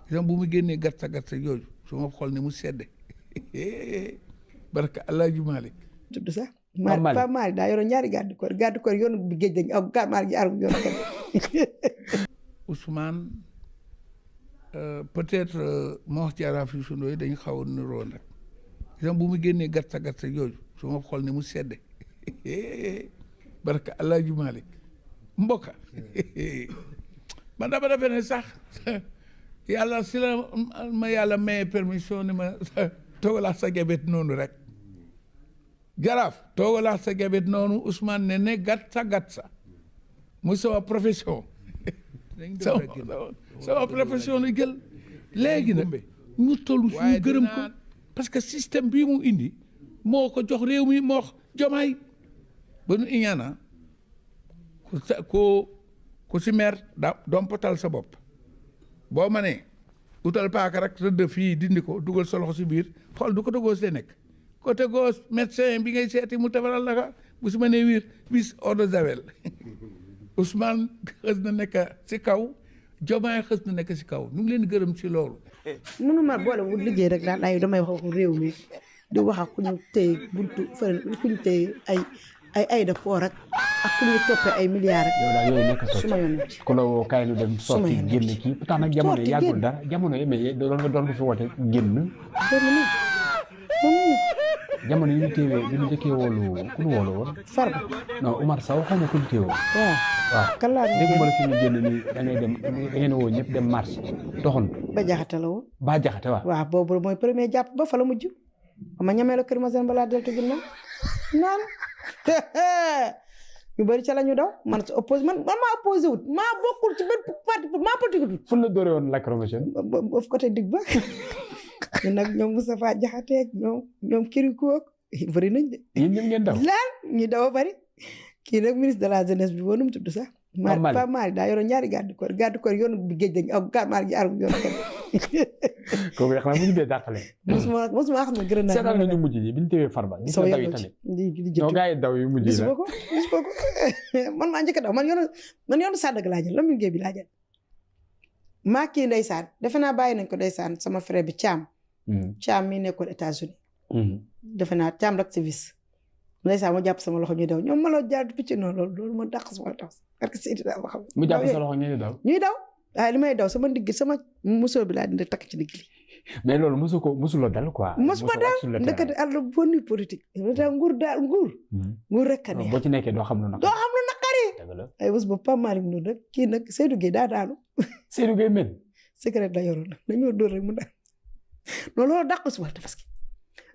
gis bu mu génnee gàtta yooyu su ma xool ne mu sedde barka Alaaji Malick tudd sax Pape Malick daa yoroon ñaari gàddu koor yoonu bi géej dañ ak Pape Malick yoonu Ousmane peut-être Mor Jaraaf yu sundooy dañu xaw a niroo nag gis bu mu génnee gàtta yooyu su ma xool ne mu sedde barka Alaaji Malick mbokka man dama defe ne sax yàlla si la ma yàlla maye permission ni ma toogalaa sa gebet noonu rek jaraaf toogalaa sa gebet noonu Ousmane ne gàtta muy sama profession sama profession la jël léegi nag ñu toll suñu gërëm ko parce que système bii mu indi moo ko jox réew mi moo jomaay ba nu iñaana ku si mer dompatal sa bopp boo ma nee utal paaka rek rëdd fii dindi ko dugal sa loxo si biir xool du côté gauche lay nekk côté gauche médecin bi ngay seeti mu tabaral la ka bu si ma nee wiir bis eau de javel Ousmane xës na nekk si kaw Diomaye xës na nekk si kaw ñu ngi leen gërëm si loolu. mënuma boole wu liggéey rek daal ay damay wax réew mi di wax ak ku ñu téye buntu fële ku ñu téye ay de port ak ku ñu toppee ay milliards yow daal yooyu nekk su ma yoon ci ku la woo kaay nu dem sorti génn kii pourtant nag jamono yi yàggul dara jamono yi mais doon nga fi woote génn jamono yi ñu téewee bi ñu njëkkee woolu ku ñu woolu woon Farba non Oumar Sow xam nga ku ñu téewoo waaw kan laa dégguma la fi ñu génn ni da ngay dem da ngeen woo ñëpp dem marché doxantu ba jaxate la woon ba jaxate waaw boobu mooy premier jàpp ba fa la mujj ma ñamee la kër ma seen balaa deltu ginnaaw naan ñu bëri ca la ñu daw man oppose man maa opposé wut maa bokkul ci benn parti maa politique wut fu la dóore woon lacrymogène boof côté dig ba ñu nag ñoom Moustapha Diakhaté ak ñoom Kirikou ak bëri nañ de yéen ñëpp ngeen daw laal ñu daw a bëri kii nag ministre de la jeunesse bi woonum tudd sax Pape Malick daa yoroon ñaari gàddu koor yoonu bi géej dañ ak Pape Malick yoonu kooku xam nga bu ñu bee dàqale mosuma xam ne gërëm naa seetaan nga ñu mujj yi bi ñu téwee Farba gis nga daw yi tamit non gars yi daw yu mujj yi gis ko man maa njëkk a daw man yoonu Sandaga laa jël la mu liggéey bi laa jël maa kii ndeysaan defe naa bàyyi nañ ko ndeysaan sama frère bi Thiam mi nekkoon États-Unis defe naa Thiam l'activiste ndeysaan ma jàpp sama loxo ñuy daw ñoom ma la jaar picc noonu loolu ma dàq sama taw parce que Seydou daa ma xam mu jàpp sa loxo ñuy daw waaye li may daw sama ndigg sama musóor bi laa dindi takk ci ndigg li mais loolu mosuloo dal quoi mosuma dal ndekete àll bonni politique da nguur daal nguur rek a neex boo ci nekkee doo xam lu naqari ay bés boobu Pape Malick noonu rek kii nag Seydou Gueye daa daanu Seydou Gueye mel secret la yoroon nag dañoo dóor rek mu daal non loolu dàq suba parce que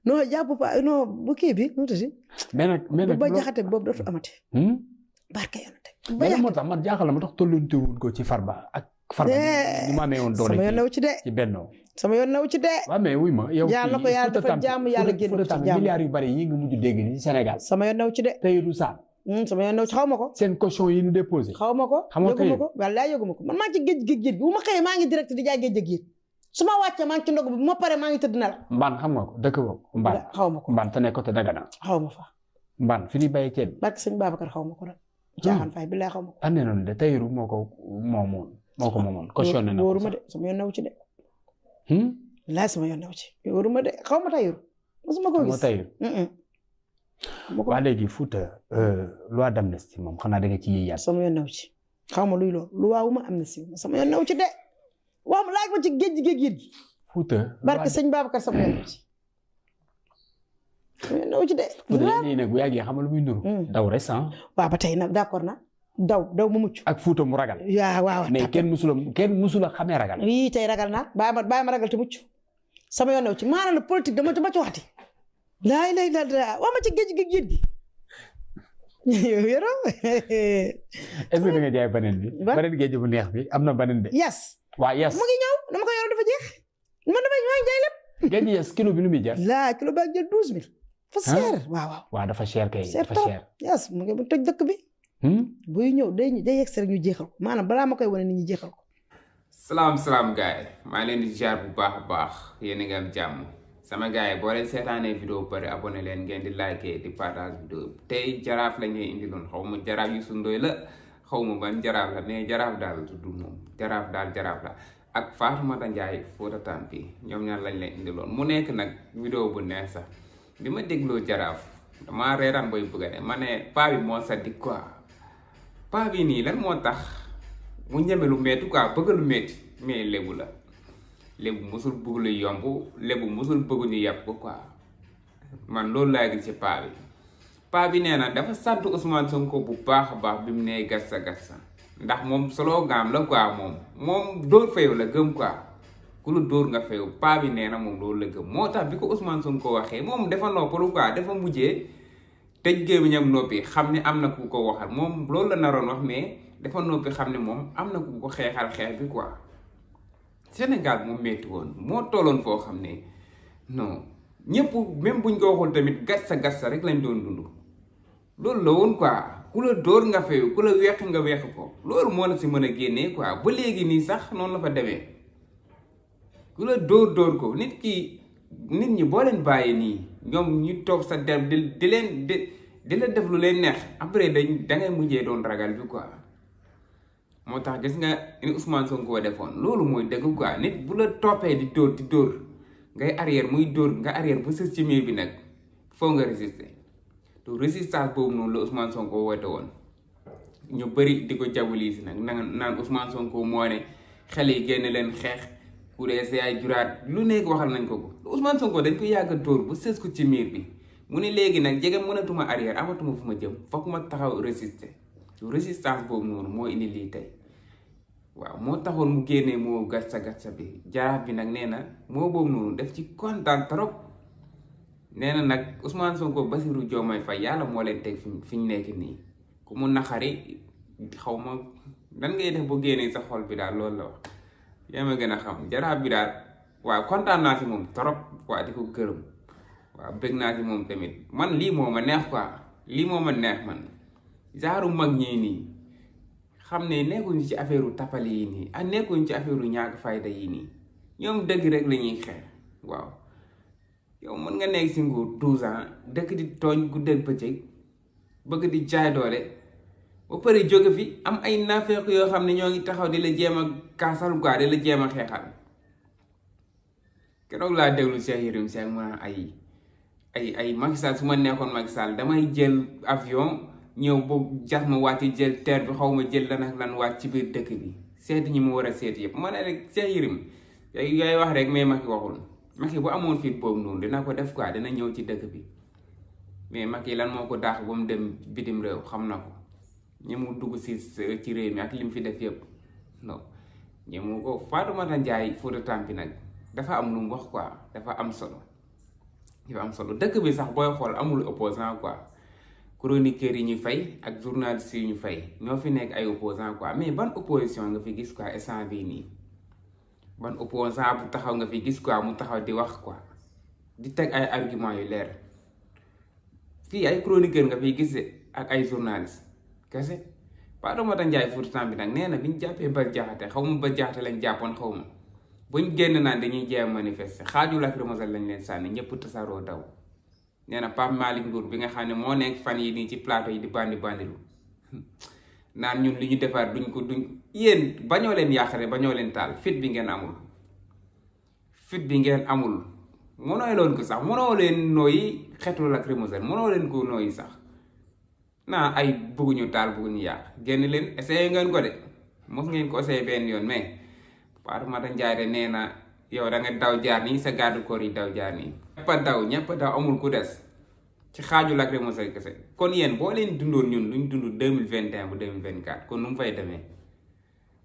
non jàpp pa non bu kii bi nu tasi mais nag ba jaxate boobu dootu amati barke yàlla teg mais moo tax man jaaxal la ma tax tollante woon ko ci Farba ak Farba ñu ma amee woon doole sama yoon naw ci de ci Benno sama yoon naw ci de waaw mais wuy ma yow yàlla ko yàlla dafa jàmm yàlla génn ci jàmm milliards yu bari yi nga mujj dégg ni Sénégal sama yoon naw ci de Tahirou Sarr sama yoon naw ci xaw ma ko seen caution yi ñu déposé xaw ma ko yëguma ko walla yëguma ko man maa ci géej bu ma xëyee maa ngi direct di jaay géej su ma wàccee maa ngi ci ndog bi bu ma paree maa ngi tëdd na la mbaan xam nga ko dëkk boobu mbaan xaw ma ko mbaan te nekk côté Dagana xaw ma fa mbaan fi ñuy bàyyi ceeb barke sëñ Babacar xaw ma ko nag jaaxaan fay billaay xaw ma ko ande noonu de Tahirou moo ko moomoon cautionné na wóoruma de sama yoon naw ci de laaj sama yoon naw ci wóoruma de xaw ma Tahirou mosuma ko gis waa léegi Fouta loi d'amnistie moom xanaa da nga ci yéeyaat sama yoon naw ci xaw ma luy loolu lu waawuma amnistie sama yoon naw ci de waaw laaj ma ci géej gi Fouta barke sëñ Babacar sama yoon naw ci naw ci de nii nag bu yàggee xam nga lu muy nuru daw res waaw ba tey nag d'accord na daw mu mucc ak Fouta mu ragal waaw mais kenn musula xamee ragal wii tey ragal naa bàyyi ma ragal te mucc sama yoon naw ci maanaam politique dama ci waxati laay lay dal wax ma ci géej gi yow yoroo est-ce que da nga jaay beneen bi beneen géej bu neex bi am na beneen de yes waaw yes mu ngi ñëw dama ko yor dafa jeex man damay ñëw jaay lépp géej yes kilo bi lu muy jar laa kilo baa jël 12000 fa cher waaw dafa cher kay dafa cher yes mu ngi toj dëkk bi buy ñëw day yegg rek ñu jeexal ko maanaam balaa ma koy wane nit ñi jeexal ko salaam gars yi maa leen di ziar bu baax a baax yéen a ngi am jàmm sama gars yi boo leen seetaanee vidéo pare abonné leen ngeen di liker di partage vidéo bi tey jaraaf la ñuy indi loon xaw ma jaraaf yu sundoy la xaw ma ban jaraaf la mais jaraaf daal tudd moom jaraaf la ak Fatoumata Ndiaye Fouta Tampi ñoom ñaar lañ leen indiloon mu nekk nag vidéo bu neex sax bi ma dégloo Jaraaf damaa reeraan boy bëgga ne ma ne paa bi moo saddi quoi paa bi nii lan moo tax mu ñeme lu metti quoi bëgg lu metti mais lébu la lébu musul bëgg lu yomb lébu musul bëgg ñu yàpp ko quoi man loolu laa gis ci paa bi nee na dafa sant Ousmane Sonko bu baax a baax bi mu nee gassa gassa ndax moom slogan la quoi moom dóor fayu la gëm quoi ku lu dóor nga fayu paa bi nee na moom loolu la gëm moo tax bi ko Ousmane Sonko waxee moom dafa noppalu quoi dafa mujjee tëj gémmiñam noppi xam ne am na ku ko waxal moom loolu la naroon wax mais dafa noppi xam ne moom am na ku ko xeexal xeex bi quoi Sénégal moom metti woon moo tolloon foo xam ne non ñëpp même buñ ko waxul tamit gassa rek lañ doon dund loolu la woon quoi ku la dóor nga fayu ku la weq nga weq ko loolu moo la si mën a génnee quoi ba léegi nii sax noonu la fa demee ku la dóor ko nit ñi boo leen bàyyi nii ñoom ñu toog sa der di la def lu leen neex après dangay mujjee doon ragal bi quoi moo tax gis nga ni Ousmane Sonko defoon loolu mooy dëgg quoi nit bu la toppee di dóor ngay arrière muy dóor nga arrière bu sës ci miir bi nag foo nga résister te résistance boobu noonu la Ousmane Sonko woote woon ñu bëri di ko jabulisi nag naan Ousmane Sonko moo ne xel yi génn leen xeex ku dee sa yaay juraat lu nekk waxal nañ ko Ousmane Sonko dañ ko yàgg a dóor bu sës ko ci miir bi mu ne léegi nag jege mënatuma arrière amatuma fu ma jëm foog ma taxaw résister résistance boobu noonu moo indi lii tey waaw moo taxoon mu génnee moo gassa bi Jaraaf bi nag nee na moo boobu noonu def ci kontaan trop nee na nag Ousmane Sonko Bassirou Diomaye Faye yàlla moo leen teg fi ñu nekk nii ku mu naxari xaw ma nan ngay def ba génnee sa xol bi daal loolu la wax yaa ma gën a xam Jaraaf bi daal waaw kontaan naa si moom trop waa di ko gërëm waaw bëgg naa si moom tamit man lii moo ma neex quoi lii moo ma neex man genre mag ñii nii xam ne nekkuñu ci affaire u tapale yi nii ak nekkuñu ci affaire u ñàkk fayda yi nii ñoom dëgg rek la ñuy xeex waaw yow mën nga nekk si nguur 12 ans dëkk di tooñ guddeeg bëccëg bëgg di jaay doole ba pare jóge fi am ay naafeeq yoo xam ne ñoo ngi taxaw di la jéem a kaasal quoi di la jéem a xeexal keroog laa déglu Cheikh Yérim Seck mu naan ay Macky Sall su ma nekkoon Macky Sall damay jël avion ñëw boobu jax ma wàcc jël terre bi xaw ma jël lan ak lan wàcc ci biir dëkk bi seeti ñi mu war a seeti yëpp ma ne rek Cheikh Yérim yaay wax rek mais Macky waxul Macky bu amoon fit boobu noonu dina ko def quoi dina ñëw ci dëkk bi mais Macky lan moo ko daax ba mu dem bitim réew xam na ko ñi mu dugg si ci réew mi ak li mu fi def yëpp non ñi mu ko Fatoumata Ndiaye Fouta Tampi nag dafa am lu mu wax quoi dafa am solo dëkk bi sax booy xool amul opposant quoi chroniqueurs yi ñu fay ak journalistes yi ñu fay ñoo fi nekk ay opposant quoi mais ban opposition nga fi gis quoi instant bii nii ban opposant bu taxaw nga fi gis quoi mu taxaw di wax quoi di teg ay argument yu leer fii ay chroniqueurs nga fiy gis ak ay journalistes kese Fatoumata Ndiaye Fouta Tampi nag nee na bi ñu jàppee Bah Diakhaté xaw ma Bah Diakhaté lañ jàppoon xaw ma buñ génn naan dañuy jéem manifester xaaju lacrymogène lañ leen sànni ñëpp tasaaroo daw nee na Pape Malick Ndour bi nga xam ne moo nekk fan yi nii ci plateau yi di bandilu naan ñun li ñu defar duñ yéen bañoo leen yàqare bañoo leen taal fit bi ngeen amul mënoo leen ko sax mënoo leen nooyi xetu lacrymogène mënoo leen ko nooyi sax naa ay bëgguñu taal bëgguñu yàq génn leen essayé ngeen ko de mos ngeen ko essayé benn yoon mais Fatoumata Ndiaye de nee na yow da nga daw jaar nii sa garde corps yi daw jaar nii ñëpp a daw amul ku des ci xaaju lacrymogène kese kon yéen boo leen dundoon ñun luñ dund 2021 bu 2024 kon nu mu fay demee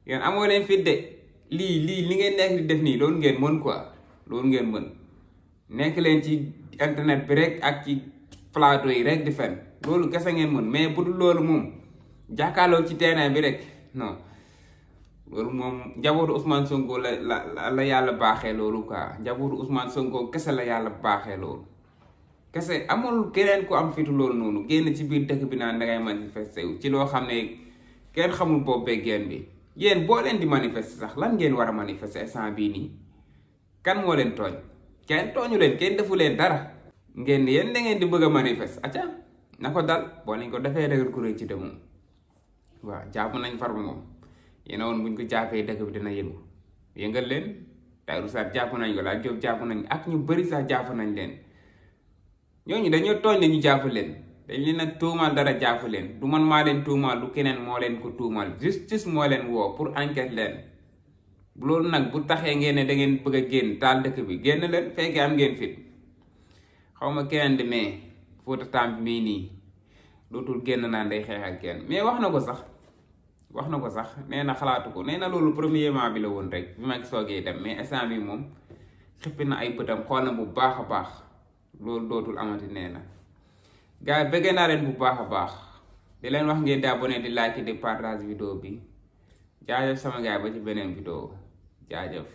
yéen amoo leen fit de li ngeen nekk di def nii loolu ngeen mën quoi loolu ngeen mën nekk leen ci internet bi rek ak ci plateau yi rek di fen loolu kese ngeen mën mais bu dul loolu moom jàkkaarloo ci terrain bi rek non loolu moom njabootu Ousmane Sonko la yàlla baaxee loolu quoi njabootu Ousmane Sonko kese la yàlla baaxee loolu kese amul keneen ku am fitu loolu noonu génn ci biir dëkk bi naan dangay manifester wu ci loo xam ne kenn xamul boobu beggeen bi yéen boo leen di manifester sax lan ngeen war a manifester instant bii nii kan moo leen tooñ kenn tooñu leen kenn defu leen dara ngeen ni yéen da ngeen di bëgg a manifester acca na ko dal boo leen ko defee dëgër kuréel ci de moom waaw jàpp nañ far moom yéena woon buñ ko jàppee dëkk bi dina yëngu yëngal leen Tahirou Sarr jàpp nañ ko Lat Diop jàpp nañ ak ñu bëri sax jàpp nañ leen ñooñu dañoo tooñ ne ñu jàpp leen dañ leen a tuumal dara jàpp leen du man maa leen tuumal du keneen moo leen ko tuumal justice moo leen woo pour enquête leen loolu nag bu taxee ngeen ne da ngeen bëgg a génn taal dëkk bi génn leen fekkee am ngeen fit xaw ma keneen di mais Fouta Tampi mii nii dootul génn naan day xeex ak kenn mais wax na ko sax nee na xalaatu ko nee na loolu premièrement bi la woon rek bi ma soogee dem mais instant bi moom xippi na ay bëtam xool na bu baax a baax loolu dootul amati nee na gars yi bëggee naa leen bu baax a baax di leen wax ngeen di abonné di like di partage vidéo bi jaajëf sama gars ba ci beneen vidéo jaajëf